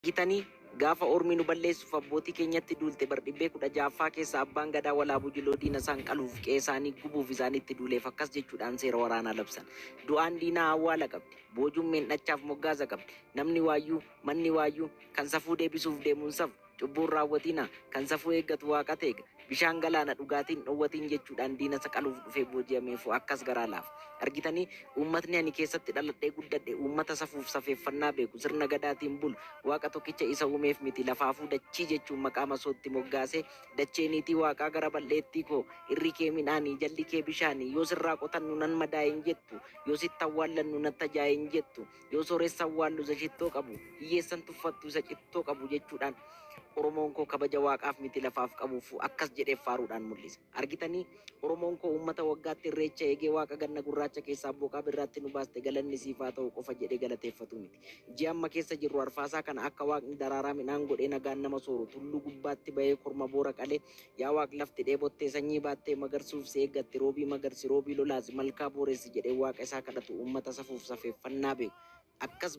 Argitanii, gaafa ormi nu balleessuuf abbootii keenyatti duulte bardhibbee 16ffaa keessa Abbaan Gadaa Walaabuu Jiloo diina isaan qaluuf, qe'ee isaanii gubuuf isaanitti duuleef akkas jechuudhaan seera waraanaa labsan. Du'aan diinaa awwaala qabdi. Boojuun meendhachaaf moggaasa qabdi. Namni waayyuu, manni waayyuu, kan safuu deebisuuf deemu hin safu. Cubbuu hin raawwatinaa. Kan safuu eeggatu Waaqatu eega. Bishaan galaana dhugaatii hin dhowwatiin jechuudhaan diina isa qaluuf dhufee booji'ameefuu akkas garaa laafa. Argitanii, uummatni ani keessatti dhaladhee guddadhe uummata safuuf safeeffannaa beeku, sirna Gadaatiin bulu, Waaqa tokkicha isa uumeef miti lafaafuu dachii jechuun maqaa masoo itti moggaasee, dachee niitii Waaqaa gara bal'eettii koo, irri kee midhaanii, jalli kee bishaanii, yoo sirraa qotannu nan madaa'e hin jettu, yoo sitti awwaallannu natti ajaa'e hin jettu, yoo sooressa awwaallu isa shittoo qabu, hiyyeessa hin tuffattu isa cittoo qabu jechuudhaan Oromoon koo kabaja Waaqaaf miti lafaaf qabuufuu akkas jedhee faaruudhaan mul'isa. Argitanii? Oromoon koo uummata waggaatti Irreecha eegee Waaqa ganna gurraacha keessaa booqaa birraatti nu baaste galanni siif haa ta'u qofa jedhee galateeffatu miti. Ji'a amma keessa jirru Arfaasaa kana akka Waaqni daraaraa midhaan godhee nagaan nama sooru tulluu gubbaatti bahee korma boora qalee yaa Waaq lafti dheebottee sanyii baattee magarsuuf si eeggatti roobii magarsi roobii lolaasi malkaa booressi jedhee Waaqa isaa kadhatu uummata safuuf safeeffannaa beeku. Akkas.